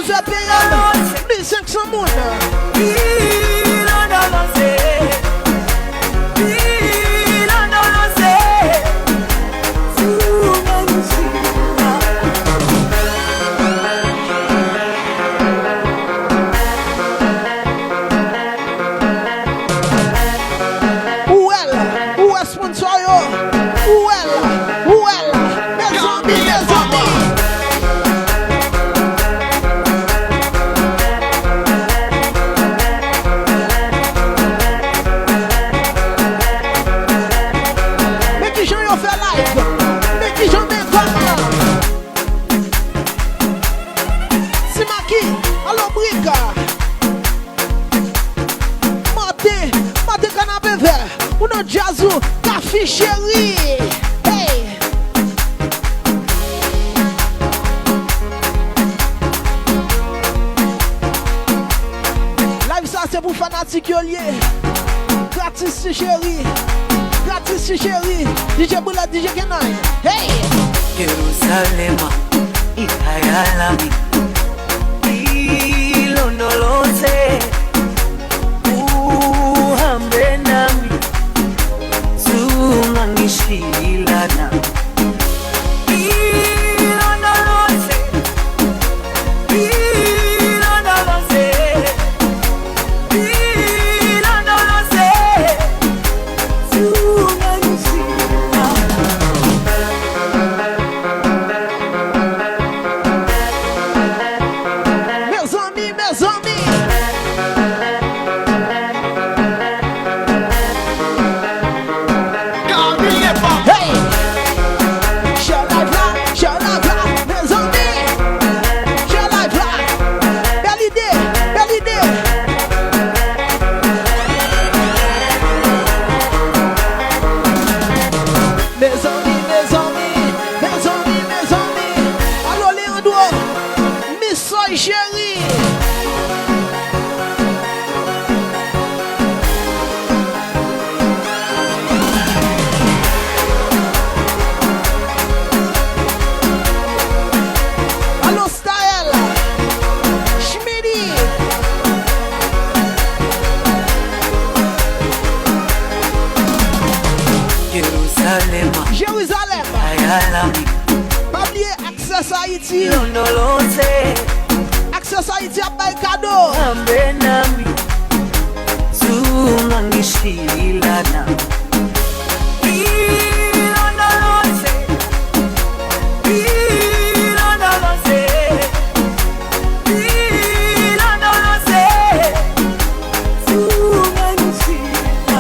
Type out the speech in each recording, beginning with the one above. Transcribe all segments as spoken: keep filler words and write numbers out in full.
Zè peyèl, mil senk san moun. Ou wè l, ou wè sponsor yo, ou wè l, ou wè l. Mezanmi, mezanmi. Men kijan yo fè live, men kijan men kòman. Simaki, alo Briga. Maten, maten kanapevè. Ou nan djaz ou, Kafi cheri. Hey! Live sa se pou fanatik yo l ye. Gratis ti cheri. Gratis ti cheri. D J Brillat, D J Kenay. Hey! Jerusalema, ikayalami, ilondoloze, uhambe nami, zungangishilana. Ilondoloze, ilondoloze, ilondoloze. Mezanmi, mezanmi. Hey! Share live la, share live la, mezanmi. Share live la. Bèl ide, bèl ide. Mezanmi, mezanmi, mezanmi, mezanmi. Alo, Leandro, Miss Soy cheri. Alo, Staël, Chmini. Jerusalem, Jerizalèm. Ayalami. Pa bliye Access Haïti. Londoloze. Access Haïti ap bay kado. Ambe nami. Zungangishilana. Ilondoloze. Ilondoloze. Ilondoloze. Zungangishilana.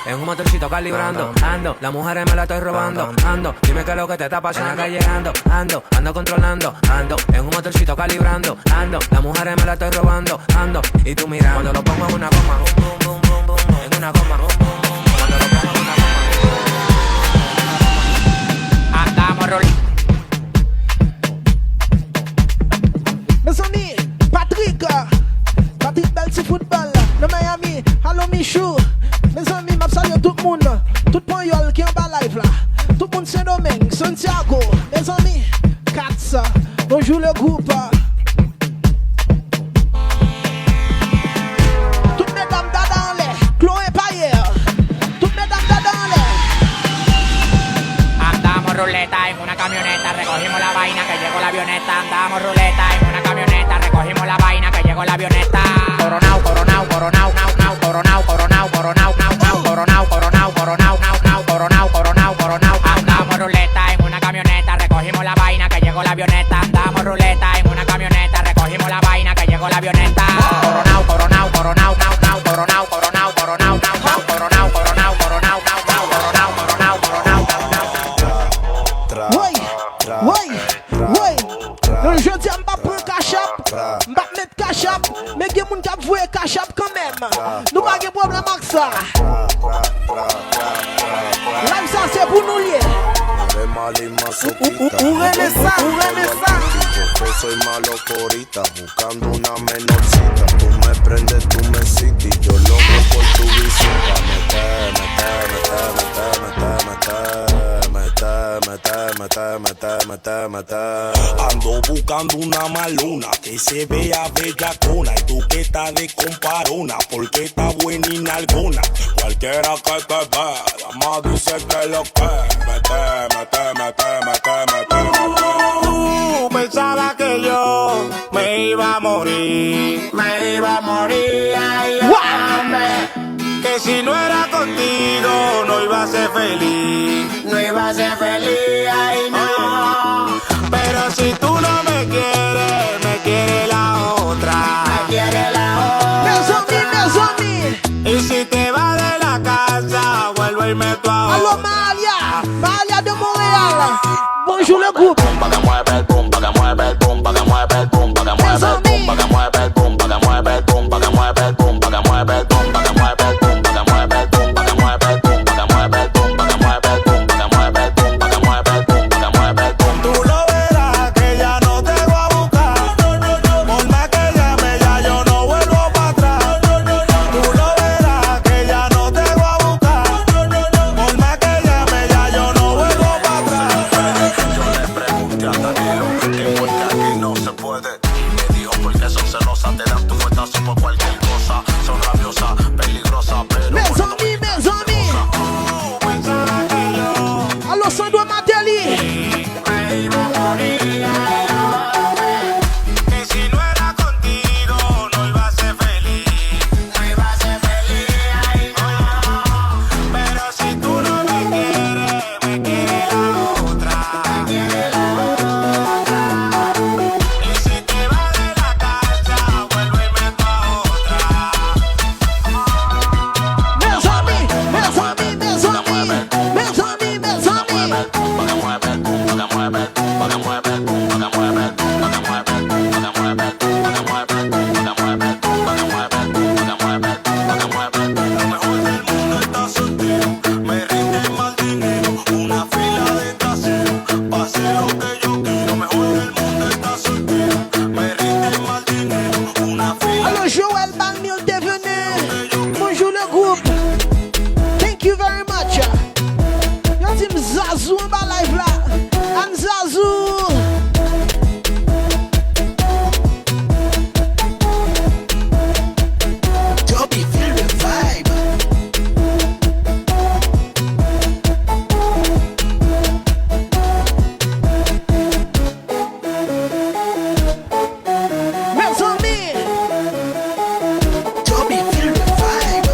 En un motorcito calibrando, ando, las mujeres me la estoy robando, ando, dime qué es lo que te está pasando, callejando, ando, ando controlando, ando, en un motorcito calibrando, ando, las mujeres me la estoy robando, ando, y tú mirando, cuando lo pongo en una goma, en una goma, cuando lo pongo en una goma, andamos rol- Mezanmi, Patrick, Patrick bèl ti foutbòl nan Miami. Alo Michou. Mezanmi, m ap salye tout moun, tout panyòl ki anba live la. Tout moun Sendomeng, Santiago. Mezanmi, Kats, bonjou le gwoup. Tout medam dada anlè, Chloé Payer. Tout medam dada anlè. Andamos ruleta en una camioneta, recogimos la vaina que llegó la avioneta. Andamos ruleta en una camioneta, recogimos la vaina que llegó la avioneta. Coronao, coronao, coronao, nao, nao, coronao, coronao, coronao, nao, nao, coronao, coronao, coronao, nao, nao, coronao, coronao, coronao. Andamos ruleta en una camioneta, recogimos la vaina que llegó la avioneta. Andamos ruleta en una camioneta, recogimos la vaina que llegó la avioneta. Coronao, coronao, coronao, nao, nao, coronao, coronao, coronao, nao, nao, coronao, coronao, coronao, nao, nao, coronao, coronao, coronao, nao, nao. Woy! Woy! Woy! Non, jodi a m p ap pran Cash App, m p ap met Cash App, men gen moun k ap voye Cash App kanmenm. Nou pa gen pwoblèm ak sa. Live sa se pou nou l ye. Ou, ou, ou, ou renmen sa, ou renmen sa. Yo soy malo corita, buscando una menorcita. Tú me prendes, tú me excitas, y yo loco por tu visita. Mete, mete, mete, mete, mete, mete, mete, mete, mete, mete, mete, mete, mete. Ando buscando una malona que se vea bellacona y tú que estás de comparona porque está buena y nalgona. Cualquiera que te ve, vamos a decir que lo que. Mete, mete, mete, mete, mete, mete. Tú pensabas que yo me iba a morir, me iba a morir, ay, hombre. Que si no era contigo no iba a ser feliz, no iba a ser feliz, ay, no. Pero si tú no me quieres, me quiere la otra, me quiere la otra. Mezanmi, mezanmi. Y si te vas de la casa, vuelvo y meto a otra. Alo, Malia, Malia de Montréal. Bonjou le gwoup. Mezanmi. Tú lo verás que ya no te voy a buscar. Por más que llame, ya yo no vuelvo pa' atrás. Tú lo verás que ya no te voy a buscar. Por más que llame, ya yo no vuelvo pa' atrás. Yo le pregunté a Danilo que por qué aquí no se puede. Y me dijo, porque son celosas, te dan tu fuetazo por cualquier cosa. Son rabiosas, peligrosas, pero... Mezanmi, mezanmi. Alo, Sandro Martelly. Que si no era contigo, no iba a ser feliz. No iba a ser feliz, ay, no. Pero si tú no me quieres, me quiere la otra. Me quiere la otra. Y si te vas de la casa, vuelvo y meto a otra. Mezanmi, mezanmi, mezanmi, mezanmi, mezanmi. Lo mejor del mundo está soltero, me rinde más dinero, una fila de trasero, pase lo que yo quiero. Lo mejor del mundo está soltero, me rinde más dinero, una fila. Alo, Joël Balmil te venu. Bonjou le gwoup. Thank you very much. Yo di m Zazou anba live la. Ann Zazou. Dobby, feel the vibe. Mezanmi! Dobby, feel the vibe.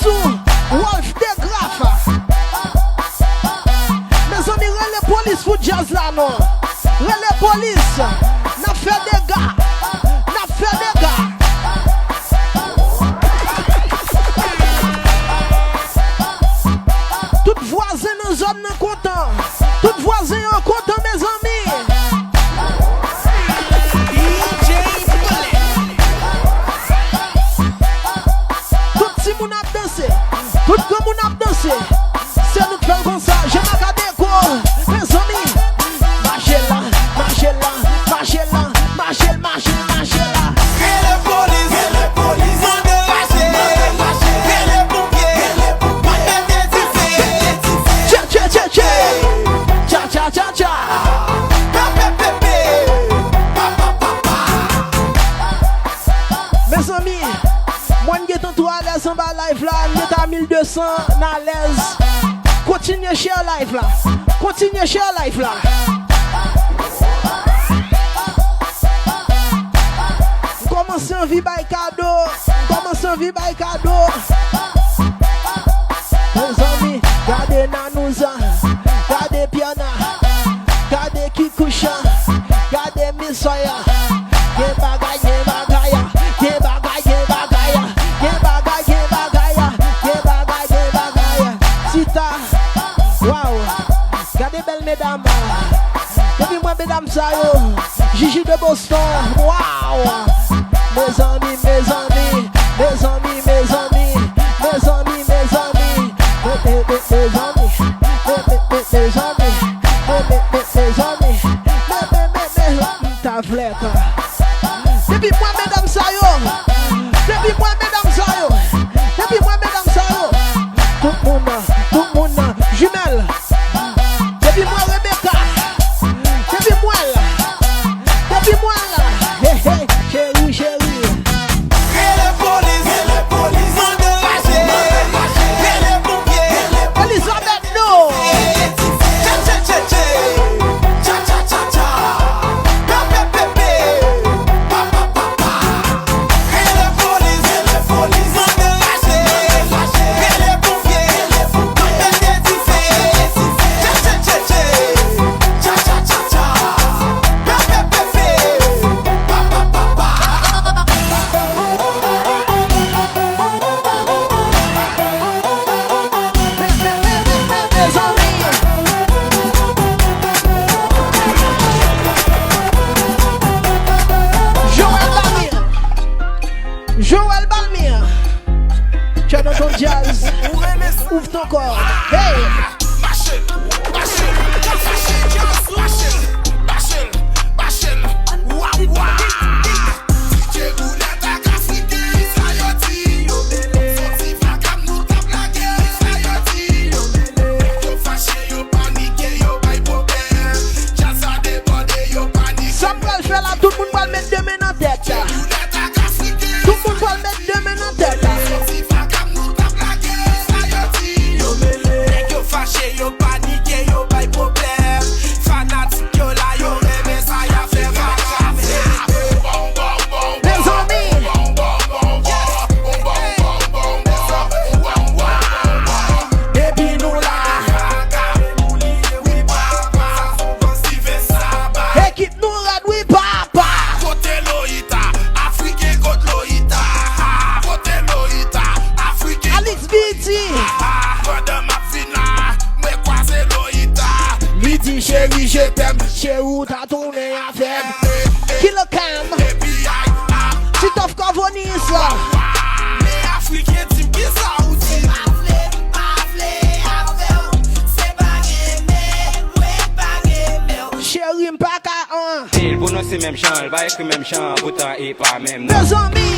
Sou Wolf Degraff. Mezanmi, rele polis pou djaz la non. Rele polis. N ap fè dega. N ap fè dega. Tout vwazen nan zòn nan kontan. Tout vwazen an kontan, mezanmi. Tout timoun ap danse. Tout granmoun ap danse. Se nou k fè l konsa. Jan Mac a Deco. Mezanmi. Mache la, mache la, mache la, mache l, mache l, mache la. Rele polis, rele polis, mande lache, mande lache, rele ponpye, rele ponpye, mete dife, mete dife. Tche, tche, tche, tche. Tcha, tcha, tcha, tcha. Pe, pe, pe, pe. Pa, pa, pa, pa. Mezanmi, mwen gentan twò alèz anba live la, m gentan a mil de san, n alèz. Kontinye share live la. Kontinye share live la. M kòmanse anvi bay kado. M kòmanse anvi bay kado. Mezanmi, gade Nanouza, gade Piana, gade Kikoucha, gade Misaya. Gen bagay, gen bagay, gen bagay, gen bagay, gen bagay, gen bagay, gen bagay, gen bagay. Tita, waw, gade bèl medam. Depi m wè medam sa yo, Gigi de Boston, waw. Mezanmi, mezanmi, mezanmi, mezanmi, mezanmi, mezanmi, me, me, me, mezanmi, me, me, me, mezanmi, me, me, me, mezanmi, me, me, me, me, m ta vle ka. Depi m wè medam sa yo, depi m wè medam sa yo, depi m wè medam sa yo, tout moun nan, tout moun nan, jimèl. Depi m wè Rebecca, depi m wè l, depi m wè l, hey, hey, cheri, cheri. Rele polis, rele polis, mande lache, mande lache, rele ponpye, rele ponpye. Elizabeth, no. Tche, tche, tche, tche. Tcha, tcha, tcha, tcha. Pe, pe, pe, pe. Pa, pa, pa, pa. Rele polis, rele polis, mande lache, mande lache, rele ponpye, rele ponpye, mete dife, tche, tche, tche, tche. Tcha, tcha, tcha, tcha. Pe, pe, pe, pe. Pa, pa, pa, pa. Joël Balmir. Joël Balmir. Tchè nan ton djaz. Ouvre ton corps. Hey! Mache, mache, mache, mache, mache, mache, mache, wa, wa. Djè boulèt ak Afriken, sa yo di yo mele. Soti vakab nou t ap lage, sa yo di yo mele. Yo fache, yo panike, yo bay pwoblèm. Djaz la debòde, yo panike. Sa m pral fè la, tout moun pral met de men nan tèt la. Tout moun pral met de men nan tèt la. Nèg yo fache, yo panike, yo bay pwoblèm. Fanatik yo la, yo renmen sa y ap fè. Mezanmi. Epi nou la. Ekip nou rèd wi papa. Kote Lolita? Afriken, kot Lolita? Kote Lolita? Afriken. Alix B D. Pandan m ap vin la, mwen kwaze Lolita. Li di, cheri, je t'aime. Cheri, ou ta tounen avè m. Killer Cam. Titoff Corvonis. Men Afriken di m kisa ou di. Pa vle, pa vle avè w. Se pa gen men, mwen pa gen men w. Cheri, m pa ka an. E l pwononse menm jan, l pa ekri menm jan, poutan e pa menm non. Mezanmi!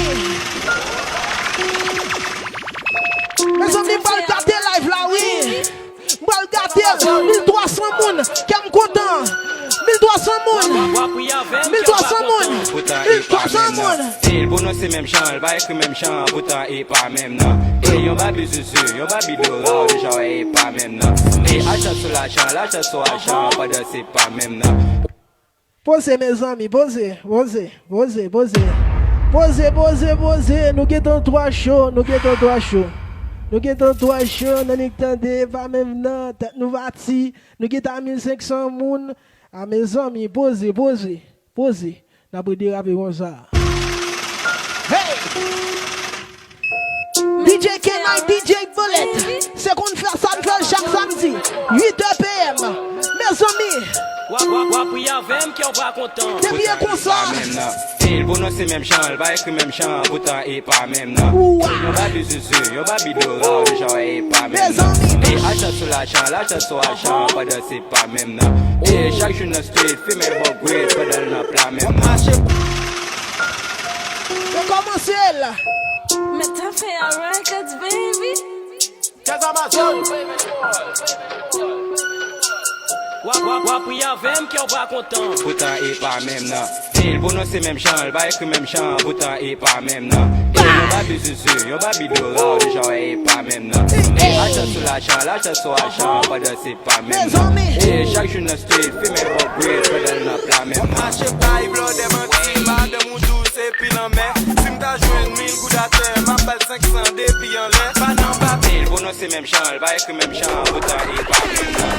Mezanmi, m pral gate live la, wi. M pral gate l. Mil twa san moun, kè m kontan. Mil twa san moun. Mil twa san moun. Mil twa san moun. E l pwononse menm jan, l pa ekri menm jan, poutan e pa menm non. E yon babi zuzu, yon babi dora, ou deja wè e pa menm non. E ajan sou lajan, lajan sou ajan, pandan se pa menm non. Poze, mezanmi, poze, poze, poze, poze. Poze, poze, poze, nou gentan twa cho, nou gentan twa cho. Nou gentan twa cho, nan nik tande, pa menm nan, tèt nou pati. Nou gentan a mil senk san moun. A mezanmi, poze, poze, poze. N ap derape konsa. Hey! D J Kenay, D J Bullet, se konn fè sa n fè l chak samdi, uit è P M. Mezanmi! W ap, w ap, w ap ri avè m, kè w pa kontan. Depi e konsa. Poutan e pa menm nan. E l pwononse menm jan, l pa ekri menm jan, poutan e pa menm nan. Ou a. Yon babi zuzu, yon babi dora, w deja wè e pa menm nan. Mezanmi. E ajan sou lajan, lajan sou ajan, pandan se pa menm nan. E chak jou nan street, fimen bò gwid, pandan l nan pla menm nan. Yo kòmanse l. Metaphor Records, baby. Jazz Amazon. W ap, w ap, w ap ri avè m, kè w pa kontan. Poutan e pa menm nan. E l pwononse menm jan, l pa ekri menm jan, poutan e pa menm nan. E yon babi zuzu, yon babi dora, w deja wè e pa menm nan. E ajan sou lajan, lajan sou ajan, pandan se pa menm nan. Mezanmi. E chak jou nan street, fimen bò gwid, pandan l nan pla menm nan. Mache bay blòdè manti, madanm ou dous epi lanmè. Si m ta jwenn mil goud atè, m ap ba l senk san depi anlè. Pa nan ba. E l pwononse menm jan, l pa ekri menm jan, poutan e pa menm nan.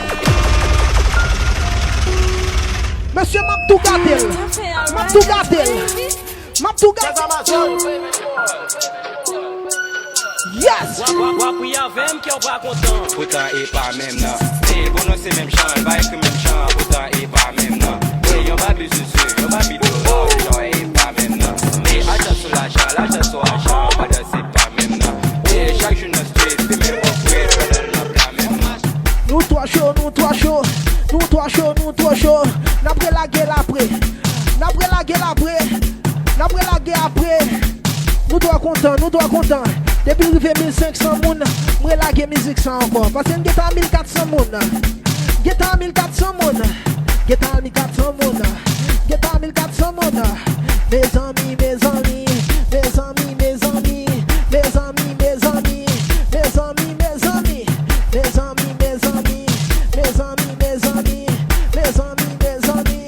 Mesye, m ap tou gate l. M ap tou gate l. M ap tou gate l. Yes! W ap, w ap, w ap ri avè m, kè w pa kontan. Poutan e pa menm nan. E l pwononse menm jan, l pa ekri menm jan, poutan e pa menm nan. E yon babi zuzu, yon babi dora, w deja wè e pa menm nan. E ajan sou lajan, lajan sou ajan, pandan se pa menm nan. E chak jou nan street, fimen bò gwid, pandan l nan pla menm nan. Nou twa cho, nou twa cho, nou twa cho, nou twa cho. N ap relage l apre. N ap relage l apre. N ap relage apre. Nou twò kontan, nou twò kontan. Depi l rive mil senk san moun, m relage mizik sa ankò. Paske n gentan a mil kat san moun. Gentan a mil kat san moun. Gentan a mil kat san moun. Gentan a mil kat san moun. Mezanmi, mezanmi, mezanmi, mezanmi, mezanmi, mezanmi, mezanmi, mezanmi, mezanmi, mezanmi, mezanmi, mezanmi, mezanmi, mezanmi,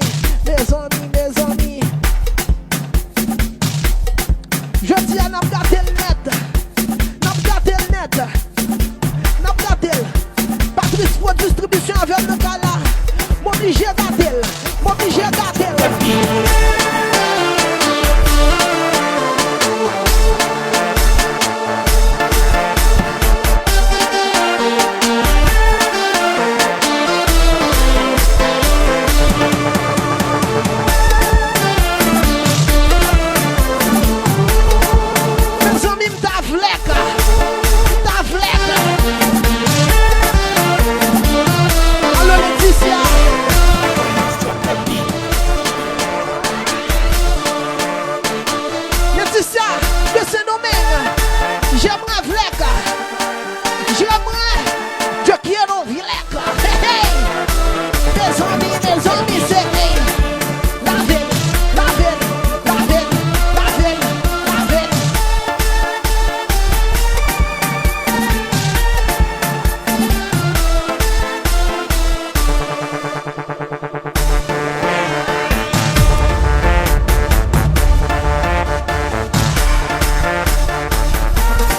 mezanmi, mezanmi. Jodi a, n ap gate l nèt. N ap gate l nèt. N ap gate l. Patrice Pro Distribution avè m nan kay la. M oblije gate l. M oblije gate l. Mezanmi, m ta vlèk, m ta vlèk. Alo, Leticia. Leticia, de Sendomeng. J'aimerais vlèk. J'aimerais, yo quiero vlèk. Hey, hey. Mezanmi, mezanmi, se vre. Lave l, lave l, lave l, lave l, lave l.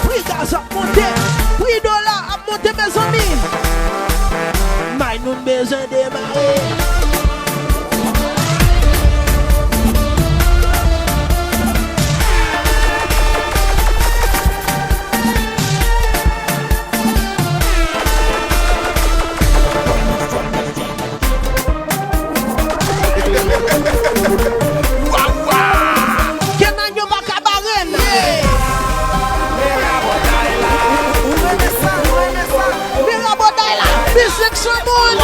Pri gaz ap monte, pri dola ap monte, mezanmi. May nou bezwen demare. Kenanyo pa ka bare n. Men rabòday la, mil senk san moun.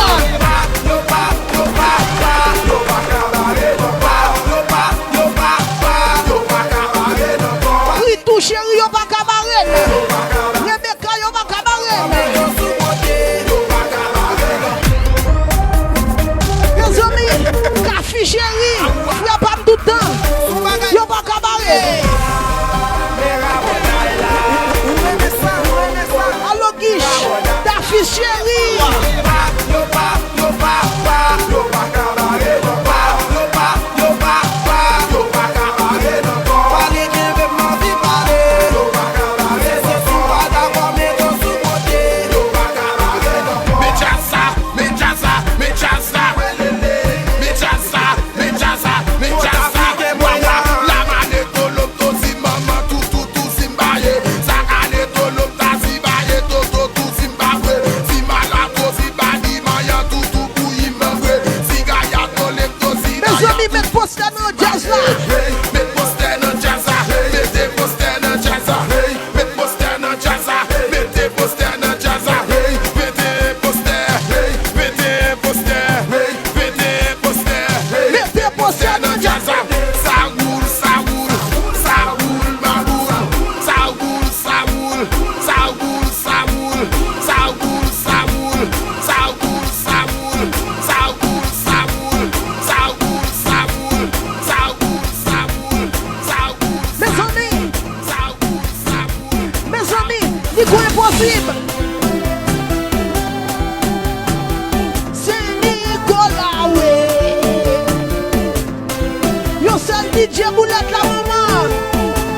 D J Boulèt la manman,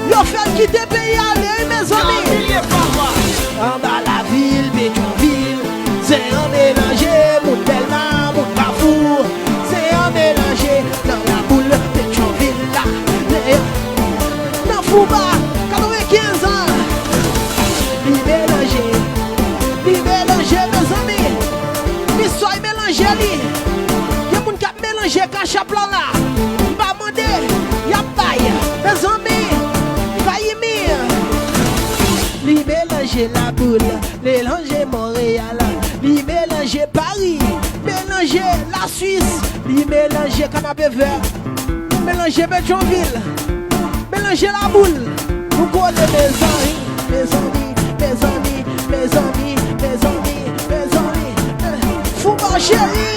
yo fè l kite peyi a ale wi mezanmi. Anba lavil Petyonvil, se yon melanje moun Dèlma, moun Kafou. Se yon melanje nan laboul Petyonvil la. Nan Fouba, katrevenkenz an. Li melanje, li melanje mezanmi. Li sòy melanje li. Gen moun k ap melanje kachap la la. M pa mande, y ap bay. Mezanmi, Fayimi. Li melanje laboul, melanje Monreyal. Li melanje Pari, melanje Laswis. Li melanje Kanapevè, melanje Petyonvil, melanje laboul. Nou kole mezanmi, mezanmi, mezanmi, mezanmi, mezanmi, mezanmi, mezanmi. Fouba cheri.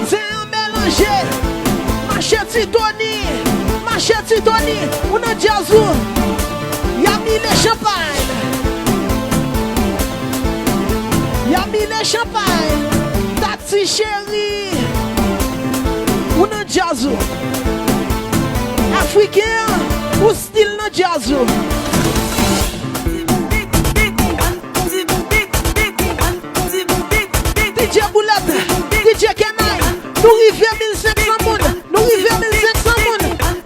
Se yon melanje. Mache Ti Tony, mache Ti Tony, ou nan djaz ou. Yamile Champagne. Yamile Champagne. Tati cheri, ou nan djaz ou. Afriken an, ou still nan djaz ou. D J Boulèt, D J Kenay, nou rive mil senk san moun, nou rive mil senk san moun,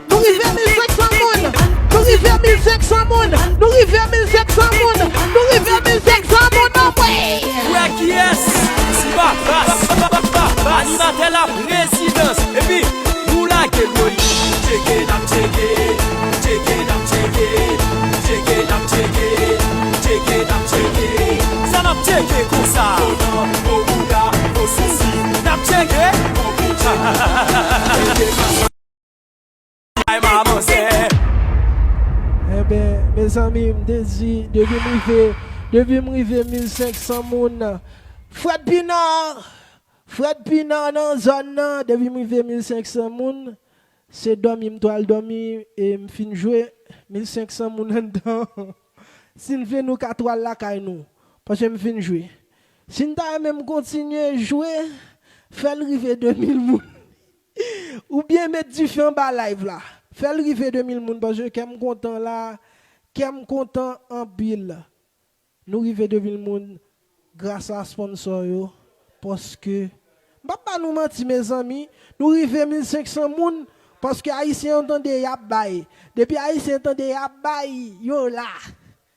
nou rive mil senk san moun, nou rive mil senk san moun, nou rive mil senk san moun, nou rive mil senk san moun, anmwey! Frè kiyès? Siba, bas, animatè la prezidans, epi nou lage dlo li. Tcheke n ap tcheke, tcheke n ap tcheke, tcheke n ap tcheke, tcheke n ap tcheke. Sa n ap tcheke konsa? Fo nan, fo bouda, fo sesi. N ap tcheke, fo bouda. Ay, manman, sè. Enben, mezanmi, m te di, depi m rive, depi m rive mil senk san moun, Fred Pinard, Fred Pinard nan zòn nan, depi m rive mil senk san moun, se dòmi m t al dòmi, e m fin jwe, mil senk san moun anndan. Si n vle, nou ka tou al lakay nou, paske m fin jwe. Si n ta renmen m kontinye jwe, fè l rive de mil moun. Oubyen met dife anba live la. Fè l rive de mil moun, paske kè m kontan la, kè m kontan anpil. Nou rive de mil moun gras a sponsò yo, paske, m p ap ba nou manti, mezanmi, nou rive mil senk san moun, paske Ayisyen yo tande y ap bay. Depi Ayisyen tande y ap bay, yo la.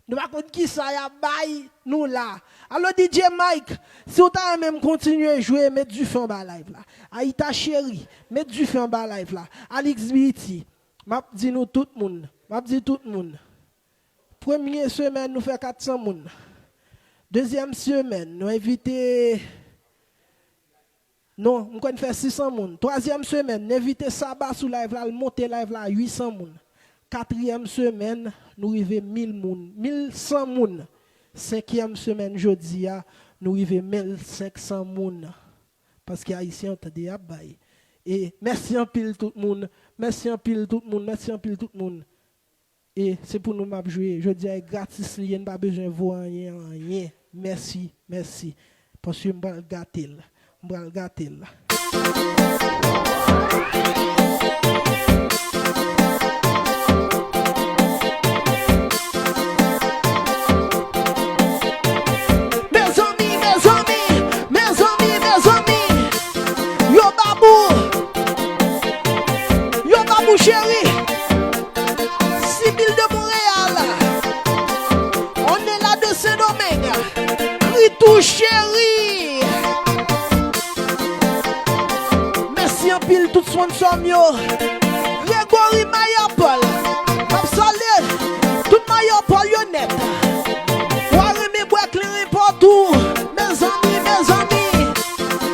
Nou pa konn kisa y ap bay, nou la. Alo, D J Mike, si w ta renmen m kontinye jwe, met dife anba live la. Aita Cheri, met dife anba live la. Alix Beauty, m ap di nou tout moun, m ap di tout moun. Premye semèn, nou fè kat san moun. Dezyèm semèn, nou envite, non, m kwè n fè sis san moun. Twazyèm semèn, n envite Saba sou live la, l monte live la, uit san moun. Katriyèm semèn, nou rive mil moun, mil san moun. Senkyèm semèn jodi a, nou rive mil senk san moun. Paske Ayisyen yo tande y ap bay. E mèsi anpil tout moun, mèsi anpil tout moun, mèsi anpil tout moun. E se pou nou m ap jwe. Jodi a e gratis li ye, n pa bezwen vo anyen, anyen. Mèsi, mèsi. Paske m pral gate l. M pral gate l. Mezanmi, mezanmi, mezanmi, mezanmi. Yo Babou. Yo Babou cheri. Sibyl de Montréal. On est là de Saint-Domingue. Kritou cheri. Mèsi anpil tout sponsò m yo. Gregory Mayopol. M ap salye tout Mayopol yo nèt. Ou a renmen bwè kleren patou. Mezanmi, mezanmi.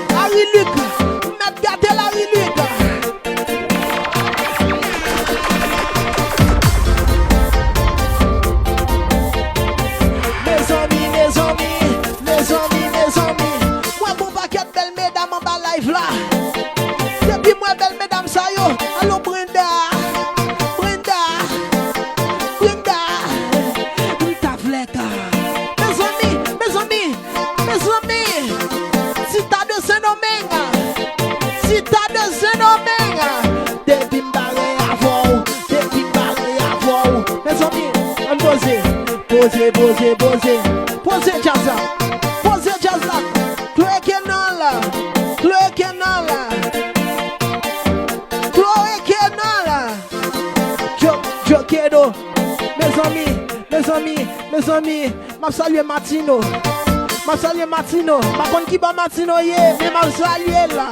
Larue Luc. M mèt gate Larue Luc. Mezanmi, mezanmi, mezanmi, mezanmi. Mwen gon pakèt bèl medam anba live la. Depi m wè bèl medam sa yo, alo Brenda, Brenda, Poze, poze, poze. Poze djaz la. Poze djaz la. Chloé Kenal. Chloé Kenal. Chloé Kenal. Djo, Djo Kedo. Mezanmi, mezanmi, mezanmi. M ap salye Matino. M ap salye Matino. M pa konn ki bò Matino ye, men m ap salye l la.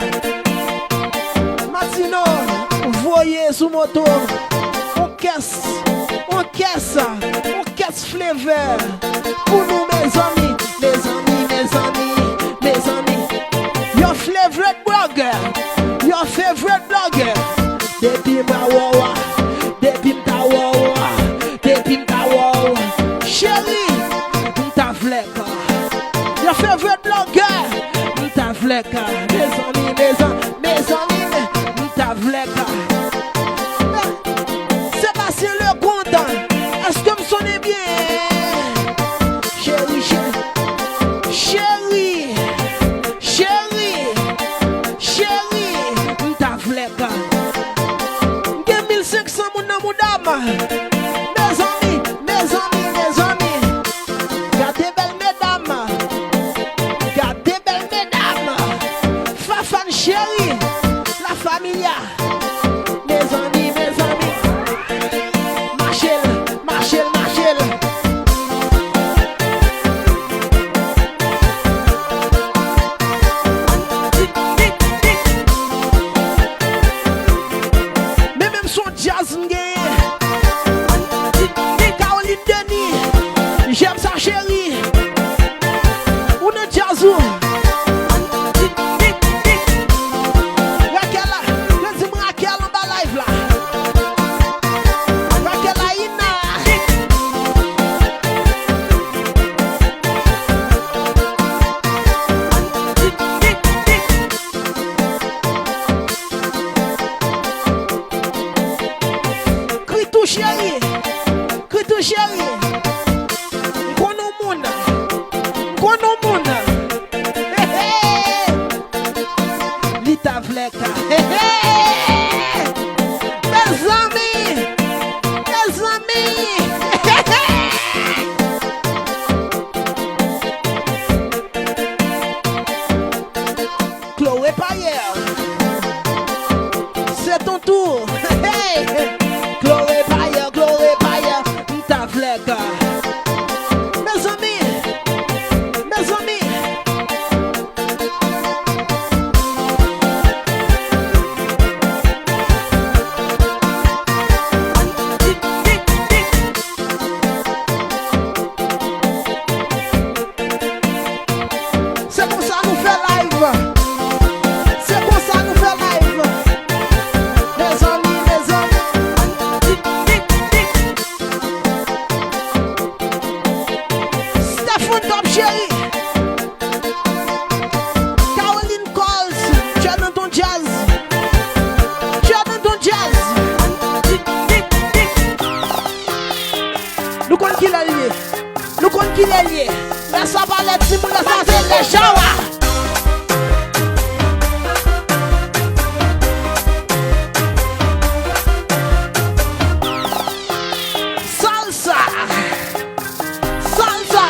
Matino, voye sou moto. On kès, on kès, on kès flavor pou nou, mezanmi. Mezanmi, mezanmi, mezanmi. Your favorite blogger. Your favorite blogger. Depi m a wè w a, depi m ta wè w a, depi m ta wè w. Cheri, m ta vle ka. Your favorite blogger. M ta vle ka. Mezanmi, mezanmi, mezanmi, m ta vle ka. Sébastien Leconte, èske m sonnen byen? Cheri, cheri, cheri, cheri, cheri, m ta vle ka. M gen mil senk san moun nan mouda m. Mezanmi, mezanmi, mezanmi. Gade bèl medam. Gade bèl medam. Fafane cheri. La familia. Mezanmi, mezanmi. Mache l, mache l, mache l. Men menm son djaz m genyen. Caroline Denis, j'aime ça chérie. Ou nan djaz ou. Raquel la, yo di m Raquel anba live la. Raquel Aina. Kritou cheri, Kritou cheri. M konn yon moun, m konn yon moun. He, he. Li ta vle ka. He, he. Mezanmi, mezanmi. He, he. Chloé Payer. C'est ton tour. Hey! Chloé Payer, Chloé Payer. M ta vle ka. Mezanmi, mezanmi. Se konsa nou fè live. Se konsa nou fè live. Mezanmi, mezanmi. Steph on top, cheri. Caroline Coles, tu es dans ton jazz. Tu es dans ton jazz. Nou konn kilè l ye. Nou konn kilè l ye. Lè sa pa lè timoun, lè sa se lè chawa. Salsa. Salsa.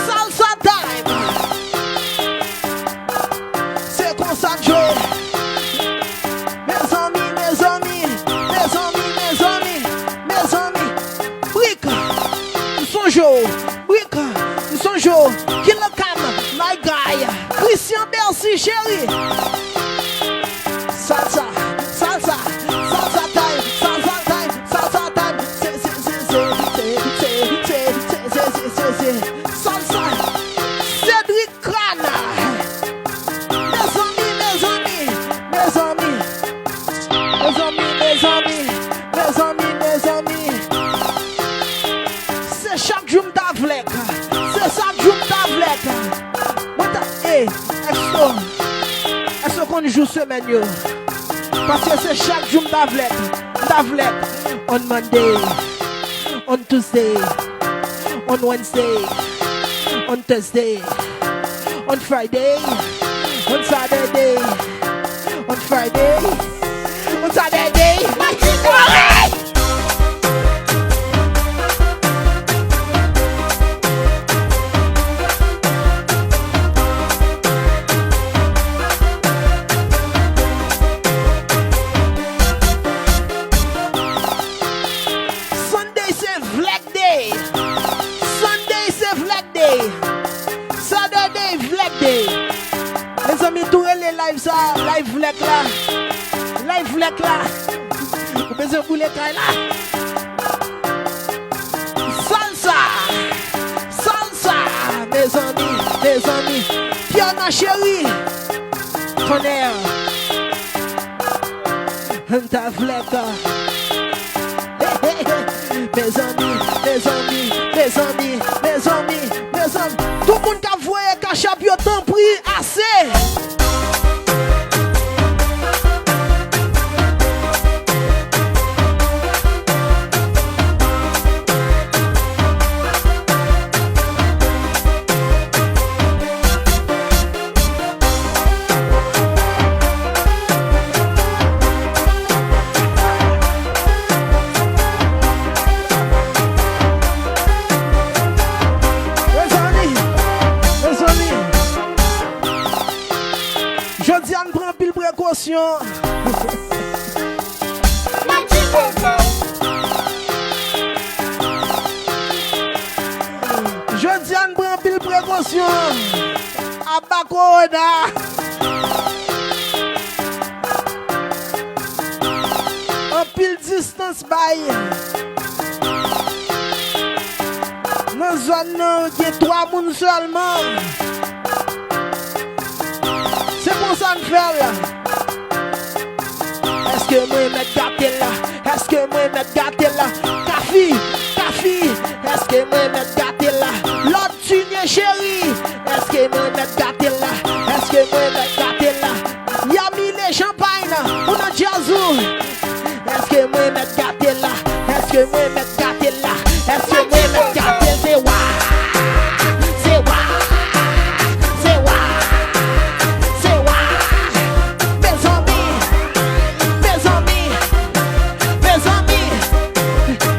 Salsa time. Se konsa n jwe. Mezanmi, mezanmi, mezanmi, mezanmi, mezanmi. Brik, m sonje w. Brik, m sonje w. Killer Cam, my guy. Christian Bercy, cheri. Salsa, salsa, salsa time, salsa time, salsa time. Se, se, se, se, se, se, se, se, se, se, se, se. Salsa. Cédric Crâne. Mezanmi, mezanmi, mezanmi. Mezanmi, mezanmi, mezanmi, mezanmi. Se chak jou m ta vle k. Se chak jou m ta vle k. Mwen ta, e, èske, èske w konn jou semèn yo? Paske se chak jou m ta vle k. M ta vle k. On Monday. On Tuesday, on Wednesday, on Thursday, on Friday, on Saturday, on Friday, on Saturday. Alright! Mezanmi, tou rele live sa, live vlèk la. Live vlèk la. Ou bezwen boule kay la. Salsa. Salsa. Mezanmi, mezanmi. Piana cheri. Tonnerre. Mezanmi, mezanmi, mezanmi, mezanmi, mezanmi. Tout moun k ap voye kachap yo, tanpri, ase. Mezanmi, mezanmi, jodi a n pran anpil prekosyon. Jodi a n pran anpil prekosyon. Aba kowona. Anpil distans bay. Nan zòn nan, gen twa moun sèlman. Se konsa n fè l. Èske mwen mèt gate l la? Èske mwen mèt gate l la? Kafi, Kafi, èske mwen mèt gate l la? Lòt Junior cheri, èske mwen mèt gate l la? Èske mwen mèt gate l la? Yami le champagne, ou nan djaz ou? Èske mwen mèt gate l la? Èske mwen mèt gate l la? Èske mwen mèt gate l? Se wa, se wa, se wa, se wa. Mezanmi, mezanmi, mezanmi,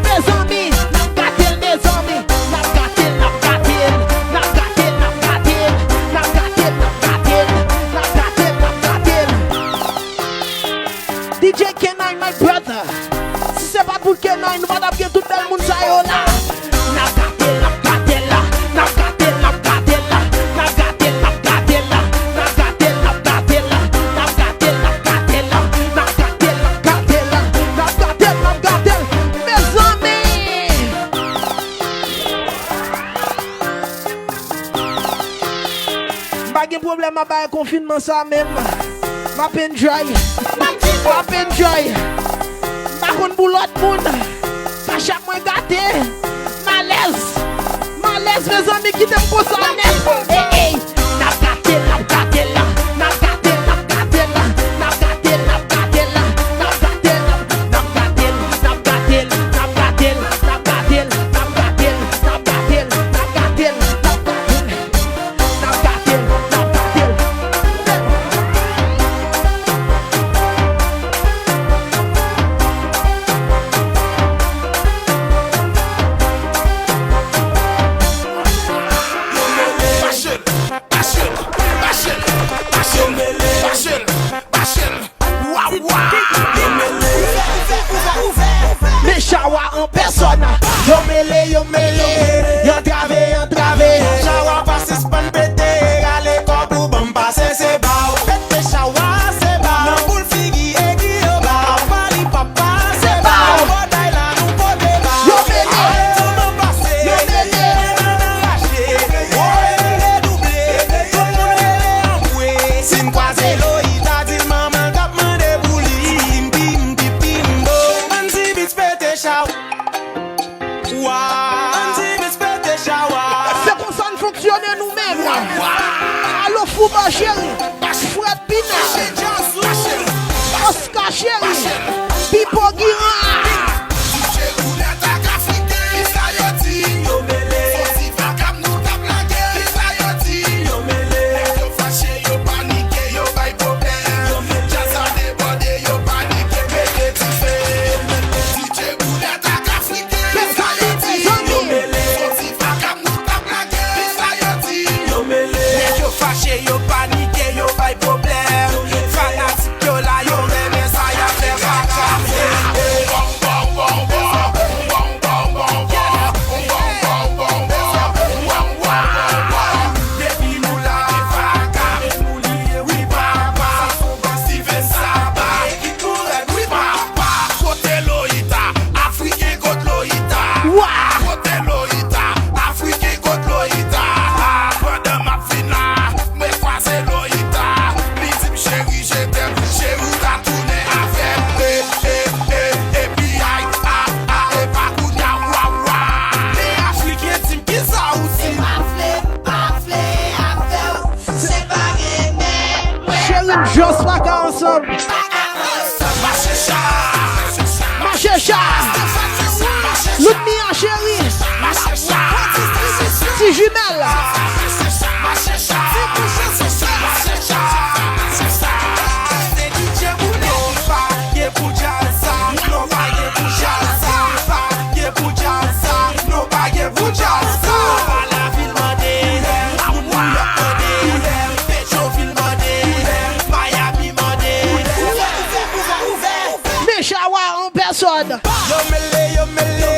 mezanmi, n ap gate l, mezanmi. N ap gate l, n ap gate l, n ap gate l, n ap gate l, n ap gate l, n ap gate l, n ap gate l, n ap gate l. D J Kenay, my brother. Si se pa t pou Kenay, nou pa t ap gen tout bèl moun sa yo la. N ap gate l, n ap gate l la. N ap gate l, n ap gate l la. N ap gate l, n ap gate l la. N ap gate l, n ap gate l la. N ap gate l, n ap gate l la. N ap gate l, n ap gate l la. N ap gate l, n ap gate l. Mezanmi! M pa gen pwoblèm anba konfinman sa menm. M ap enjoy. M ap enjoy. M pa konn pou lòt moun. Kachap mwen gate. M alèz. M alèz, mezanmi, kite m konsa nèt. Ey, ey. N ap gate l, n ap gate l la. N ap gate l, n ap gate l la. N ap gate l, n ap gate l la. N ap gate l, n ap gate l la. N ap gate l, n ap gate l la. N ap gate l, n ap gate l la. N ap gate l, n ap gate l la. N ap gate l, n ap gate l. N ap gate l, n ap gate l. Mache l, mache l, mache l, mache l, mache l, mache l. Waw, waw. Men Chawa an pèsòn. Yo mele, yo mele. Y antrave, y antrave. Chawa pa sispann pete. Rale kò pou ban m pase, se ba w. Pete Chawa, se ba w. Nan boul figi egi yo ba w. Papa li papa, se ba w. Bòday la nou pote ba w. Yo mele. Aret sou nan pase. Yo mele. Men nan anraje. Woy, redouble. Tout moun rele anmwe. Si n kwaze Loita, di l manman l k ap mande pou li. Pim, pim, pim, pim, bo. Andy Beats pete Chawa. Wa. Andy Beats pete Chawa. Se konsa n fonksyone nou menm. Alo Fouba cheri. Frèd Pina. Oscar cheri. Pipo Giran. Mezanmi, mezanmi. Nèg yo fache, yo panike, yo bay pwoblèm. Fanatik yo la, yo renmen sa y ap fè, pa ka fè. Depi nou la, Just pa ka ansanm. Mache cha. Look me an cheri. Ti jimèl. Men chawa an pèsòn. Yo mele, yo mele,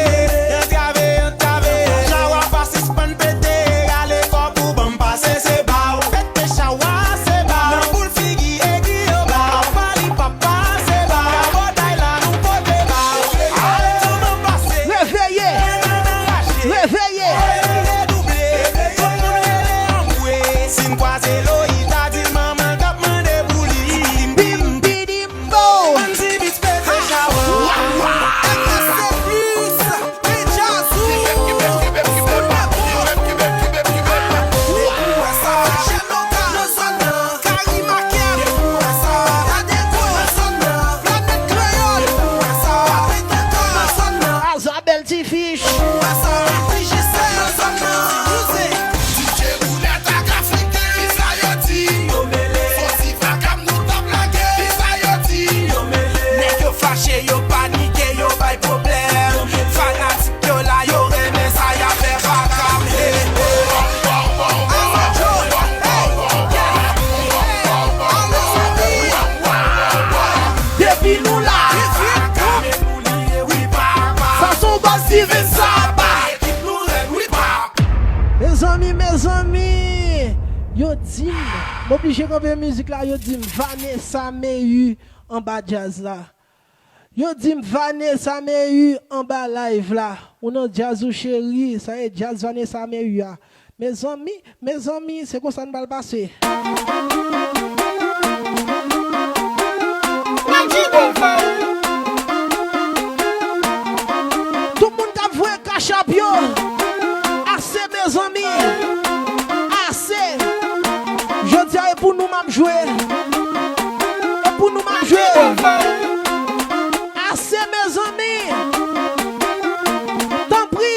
antrave, antrave. Chawa pa sispann pete, rale kò pou ban m pase, se ba w. Pete chawa, se ba w. Nan boul figi egri yo ba w. Fali papa, se ba w. Rabòday la, nou pote ba w. Al tounen pase. Reveye. Mwen nan raje. Reveye. Reveye double. Tout moun rele anmwe. Si m kwaze Loita, di l manman l t ap mande pou li. Bim, bidim, bow. Andy Beats pete chawa. Epi se plis, men Djazou. Ou wè sa, Jènoka nan zòn nan, Kari Makèt. Ou wè sa, Adego nan zòn nan, Planèt Kreyòl. Ou wè sa, Papi Tonton nan zòn nan. Azabèl Tifi. Pase P J C nan zòn nan. Di J Boulèt ak Afriken, kisa yo di? Yo mele. Fò ti vakam nou t ap lage, kisa yo di? Yo mele. Nèg yo fache, yo panike, yo bay pwoblèm. Fanatik yo la, yo renmen sa y ap fè vakam. Hey, hey. Depi nou la. Sa se yon bòs Steven Saba. Mezanmi, mezanmi, yo di m, m oblije kanpe mizik la, yo di m Vanessa Meyu anba djaz la. Yo di m Vanessa Meyu anba live la. Ou nan djaz ou cheri, sa e djaz Vanessa Meyu a. Mezanmi, mezanmi, se konsa n pral pase. Tout moun k ap voye cash app yo. Ase, mezanmi. Ase. Jodi a, e pou nou m ap jwe. E pou nou m ap jwe. Ase, mezanmi. Tanpri.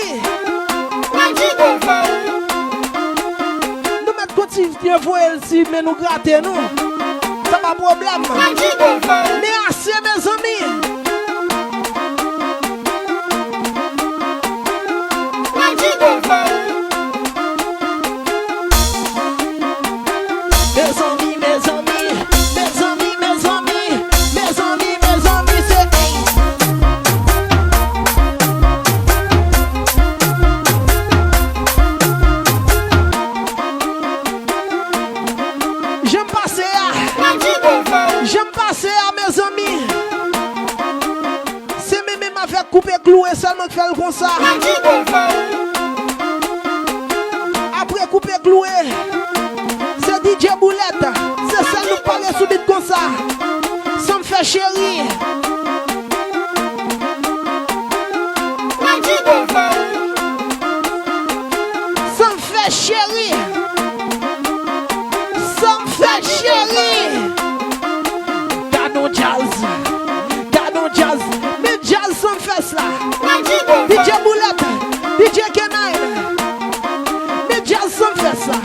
Nou mèt kontinye voye l si men nou grate nou. Sa pa pwoblèm. Men ase, mezanmi. Mezanmi, mezanmi, mezanmi, mezanmi, mezanmi, mezanmi, se jan m pase a. Jan m pase a, mezanmi. Se menm menm avèk Koupe Kloure sèlman k fè l konsa. Apre Koupe Kloure, se D J Boulèt. Se sèl nou k pale sou bit konsa. Sa m fè cheri. Sa m fè cheri. Sa m fè cheri. Gad on djaz. Gad on djaz. Men djaz Sumfest la. D J Boulèt. D J Kenay. Men djaz Sumfest la.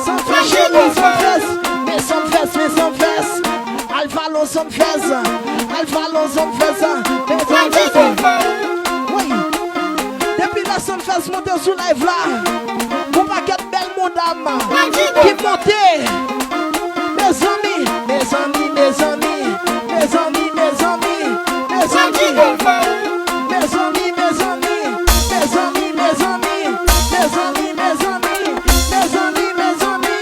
Sumfest cheri, Sumfest. Men Sumfest, men Sumfest. Al follow Sumfest. Al follow Sumfest. Men Sumfest. Wi. Depi lè Sumfest monte sou live la, gon pakèt bèl medam ki monte. Mezanmi, mezanmi, mezanmi, mezanmi, mezanmi, mezanmi. Mezanmi, mezanmi, mezanmi, mezanmi, mezanmi, mezanmi, mezanmi, mezanmi.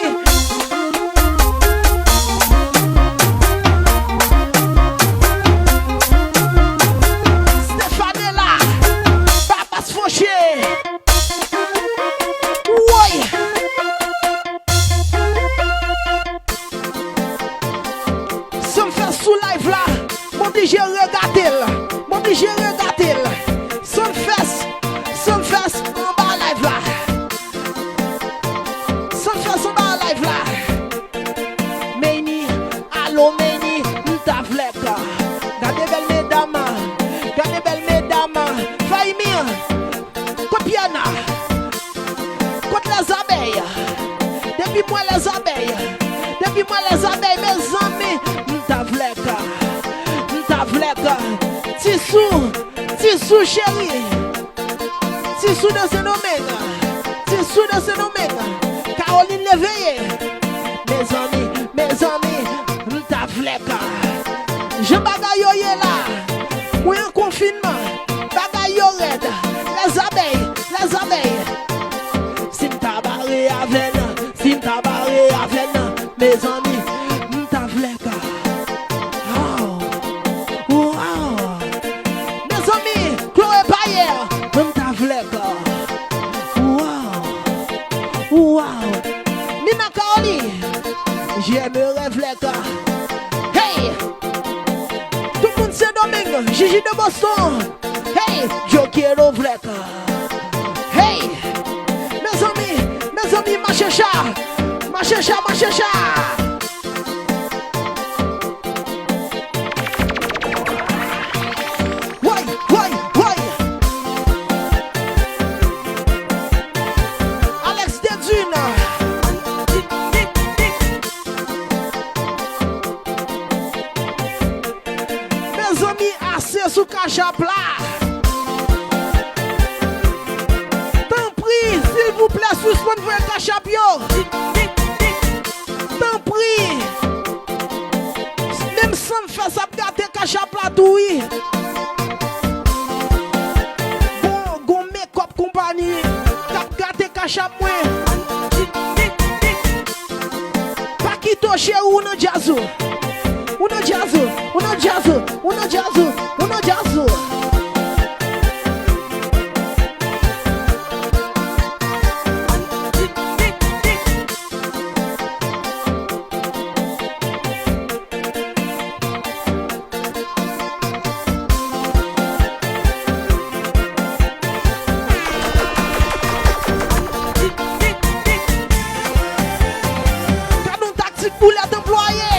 Stefanela, Babas Fauché. Woy! Sumfest sou live la, m oblije regade l, m oblije regade l. Sumfest, Sumfest anba live la. Sumfest anba live la. Men Depi m wè lèzabèy, depi m wè lèzabèy, mezanmi, m ta vlè ka, m ta vlè ka. Tisou, Tisou cheri, Tisou de Sendomeng, Tisou de Sendomeng, Caroline Léveillé. Mezanmi, mezanmi, m ta vlè ka. Jan bagay yo ye la, mwen an konfinman, bagay yo rèd. Lèzabèy, lèzabèy. Si m ta bare avè n, si m ta bare avè n, mezanmi, m ta vlè ka. Aw, waw. Mezanmi, Chloé Payer, m ta vlè ka. Waw, waw. Nina Kaoli, j'aimerais vlè ka. Hey! Tout moun Sendomeng, Gigi de Boston. Hey, yo quiero vlè ka. Hey! Mezanmi, mezanmi, mache cha. Mache cha, mache cha. Woy, woy, woy. Alex Dedune. Mezanmi, ase sou Cash App la. Tanpri, silvouplè, sispann voye Cash App yo. Tanpri. Menm san m fè sa ap gate Cash App la tou wi. Bon, gon makeup konpani k ap gate Cash App mwen. Pakito cheri, ou nan djaz ou. Ou nan djaz ou. Ou nan djaz ou. Ou nan djaz ou. Ou nan djaz ou. Gad yon taktik boulèt anplwaye.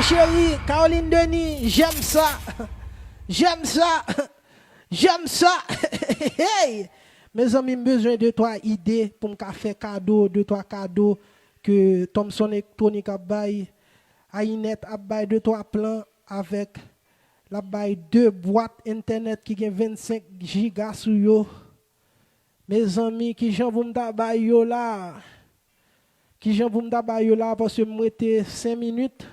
Cheri, Caroline Denis, j'aime ça. J'aime ça. J'aime ça. Hey! Mezanmi, m bezwen de twa ide pou m ka fè kado, de twa kado ke Thomson Electronic ap bay, Ainette ap bay de twa plan avèk, l ap bay de bwat entènèt ki gen vennsenk jiga sou yo. Mezanmi, kijan pou m ta bay yo la? Kijan pou m ta bay yo la? Paske m rete senk minit.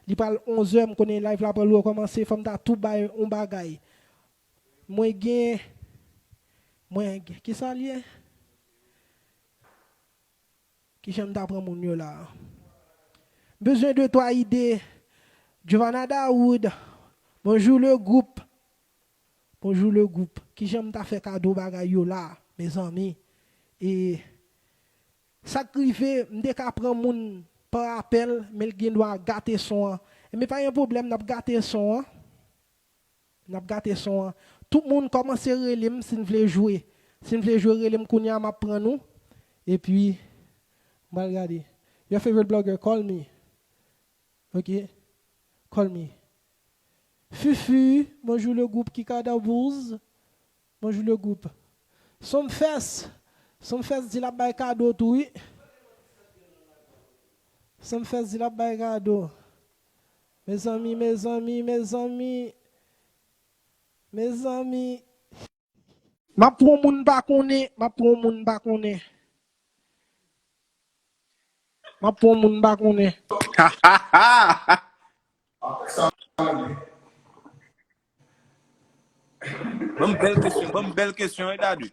Li pral onzè, m konnen live la pral rekòmanse. Fò m ta tou bay yon bagay. Mwen gen, mwen gen, kisa l ye? Kijan m ta pran moun yo la? M bezwen de twa ide. Giovanna Daoud, bonjou le gwoup. Bonjou le gwoup. Kijan m ta fè kado bagay yo la, mezanmi? E sa k rive, m te ka pran moun pa apèl, men l gen dwa gate son an. Enben, pa gen pwoblèm, n ap gate son an. N ap gate son an. Tout moun kòmanse rele m si n vle jwe. Si n vle jwe, rele m kounye a, m ap pran nou. Epi, m pral gade. Your favorite blogger, call me. Ok. Call me. Fufu, bonjou le gwoup Kikada Bulls. Bonjou le gwoup. Sumfest. Sumfest di l ap bay kado tou, wi. Sumfest di l ap bay kado. Mezanmi, mezanmi, mezanmi. Mezanmi. M ap pran moun m pa konnen, m ap pran moun m pa konnen. M ap pran moun m pa konnen. Ban m bèl kesyon, ban m bèl kesyon, wi, Dadou.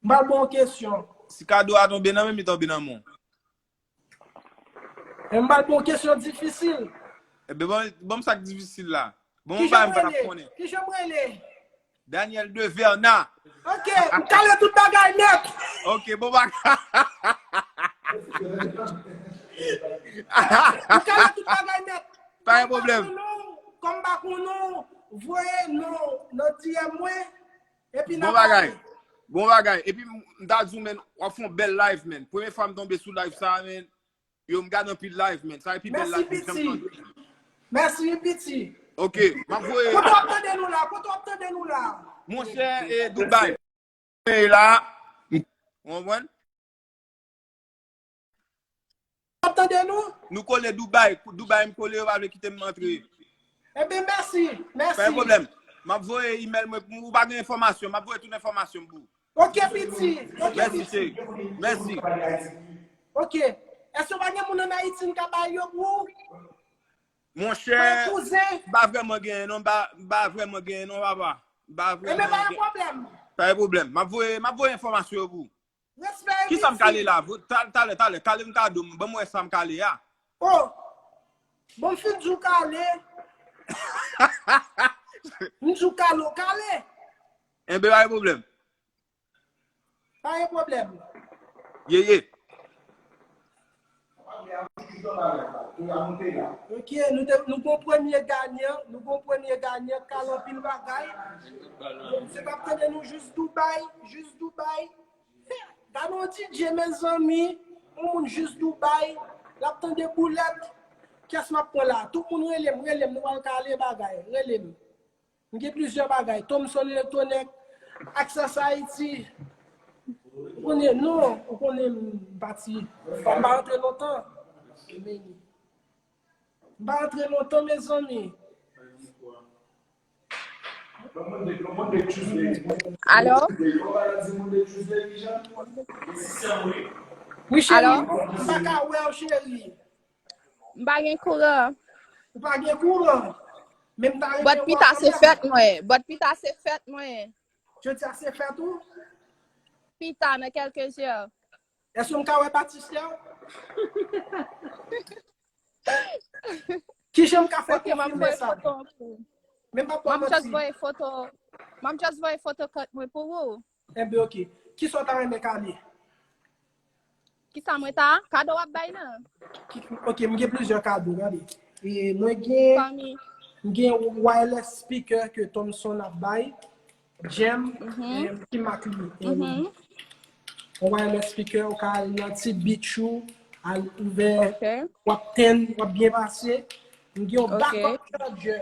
M pral ba w kesyon. Si kado a tonbe nan men m, li tonbe nan men w. Men m pral ba w kesyon difisil. Enben, ban, ban m sa k difisil la. Ban m yon bagay m pa t ap konnen. Kijan m rele? Daniel Deverna. Ok, m kale tout bagay nèt. Ok, bon bagay. M kale tout bagay nèt. Pa gen pwoblèm. Kòm m pa konn ou, voye non nan D M mwen. Epi n ap pale. Bon bagay. Bon bagay. Epi m, m ta di w, men, w ap fè yon bèl live, men. Premye fwa m tonbe sou live sa, men. Yo, m gade anpil live, men. Sa e pi bèl live m janm tande. Mèsi, piti. Ok, m ap voye. Kote w ap tande nou la? Kote w ap tande nou la? Monchè, e Dubai. E la, m, w konprann? W ap tande nou? Nou kole Dubai. Dubai, m kole, yo pa vle kite m antre. Enben, mèsi. Mèsi. Pa gen pwoblèm. M ap voye email mwen pou ou. Ou pa gen enfòmasyon. M ap voye tout enfòmasyon pou ou. Ok, piti. Ok, piti. Mèsi, cheri. Mèsi. Ok. Èske w pa gen moun ann Ayiti m ka bay yo pou ou? Monchè, m pa vrèman genyen non, m pa, m pa vrèman genyen non, papa. M pa vrèman genyen. Enben, pa gen pwoblèm. Pa gen pwoblèm. M ap voye, m ap voye enfòmasyon yo pou ou. Respè e piti. Kisa m kale la? Vo-, ta-, talè, talè, kale m kado m. Ban m wè sa m kale a. Oh! Bon, m fin di w kale. M di w kale, w kale. Enben, pa gen pwoblèm. Pa gen pwoblèm. Ye, ye. Ok, nou te, nou gon premye ganyan, nou gon premye ganyan k kale anpil bagay. Misye k ap tande nou jis Dubai, jis Dubai. Gade yon D J, mezanmi, yon moun jis Dubai, l ap tande boulèt. Kiyès m ap pran la? Tout moun rele m, rele m, nou pral kale bagay, rele m. M gen plizyè bagay. Thomson Electronic, Access Haiti. Ou konnen, non, ou konnen m pati. M pa antre lontan. M pa antre lontan, mezanmi. Alo? Wi, cheri, m pa ka wè w, cheri. M pa gen kouran. Ou pa gen kouran? Men m ta renmen wè w. But pita se fèt mwen. But pita se fèt mwen. Jodi a se fèt ou? Pita nan kèlke zè. Èske m ka wè batistè w? Kijan m ka fè konfime sa? Ok, m ap voye foto an pou ou. Men m p ap ba w manti. M ap just voye foto, m ap just voye foto kont mwen pou ou. Enben, ok. Kisa w ta renmen kale? Kisa mwen ta? Kado w ap bay nan? Ki, ok, m gen plizyè kado, gade. E mwen gen, m gen wireless speaker ke Thomson ap bay. Jem, em, ki mak li? Em, yon wireless speaker, ou ka al nan ti beach ou, al ouvè, w ap tann, w ap byen pase. M gen yon Ok. Backup charger.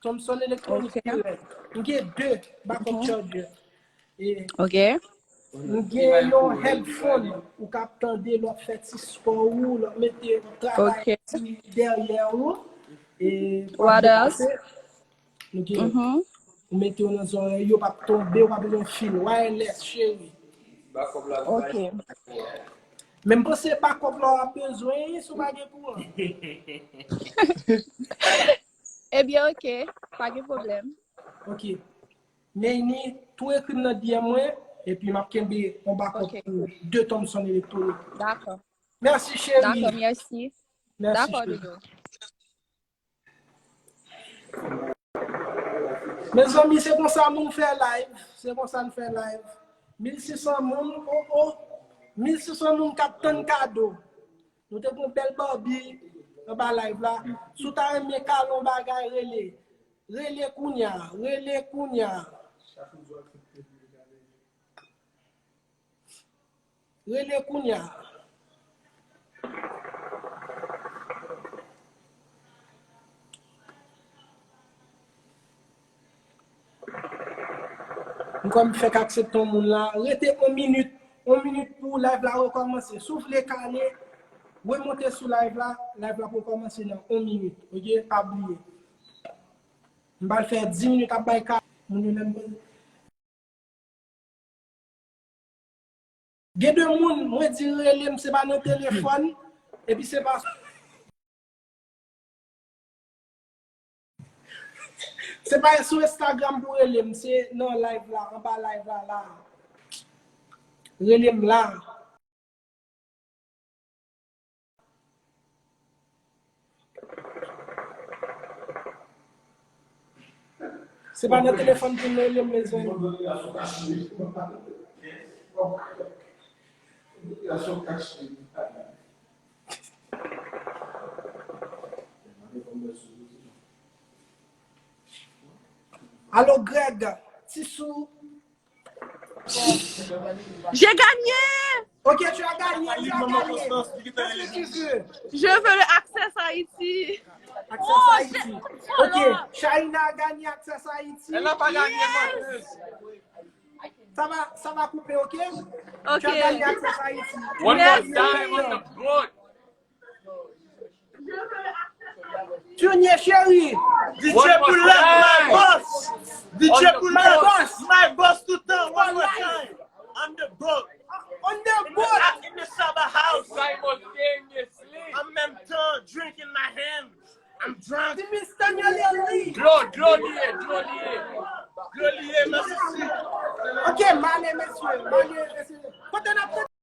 Thompson Electronic Ok. T R. M gen de backup Mhm. charger. E Ok. m gen yon headphone ou ka ap tande lè w ap fè ti spò ou, lè w ap mete w ap travay Ok. ti dèyè ou. E w What ap else? depase. M gen Mhm. ou mete w nan zòrèy yo, p ap tonbe, w pa bezwen fil. Wireless, cheri. Ok. Men m panse backup la w ap bezwen, si w pa gen kouran. Ebyen, ok. Pa gen pwoblèm. Ok. Neyni, tou ekri m nan D M mwen, epi m ap kenbe yon backup Ok. pou de Thompson Electronic. Dakò. Mèsi, cheri. Dakò, mèsi. Mèsi, Dakò, cheri. Doudou. Mezanmi, se konsa moun fè live. Se konsa n fè live. Mil sis san moun, oh, oh. Mil sis san moun k ap tann kado. Nou te gon bèl Barbie anba live la. Si w ta renmen kado yon bagay, rele. Rele kounya. Rele kounya. Rele kounya. M kwè m fèk aksepte yon moun la. Rete yon minit. Yon minit pou live la rekòmanse. Si w vle kale, remonte sou live la. Live la pou kòmanse nan yon minit. Ok? Pa bliye. M pral fè dis minit ap bay kado. Moun yo menm Gen de moun, mwen di rele m, se pa nan telefòn, epi se pa. Se pa sou Instagram pou rele m, se nan live la, anba live la, la. Rele m la. Se pa nan telefòn pou nou rele m, mezanmi. Alo, Greg, Tisou. J'ai gagné! Ok, tu as gagné, tu as gagné. Qu'est-ce que tu veux? Je veux le Access Haïti. Access Haïti. Ok, Shaina a gagné Access Haïti. Elle n'a pas gagné, menteuse. Ça va, ça va couper, ok? Ok. Tu as gagné Access Haïti. One more time on the board. Junior chéri. D J Pull up, my boss. D J Pull up, my boss tout tan. One more time. I'm the boss. On the board.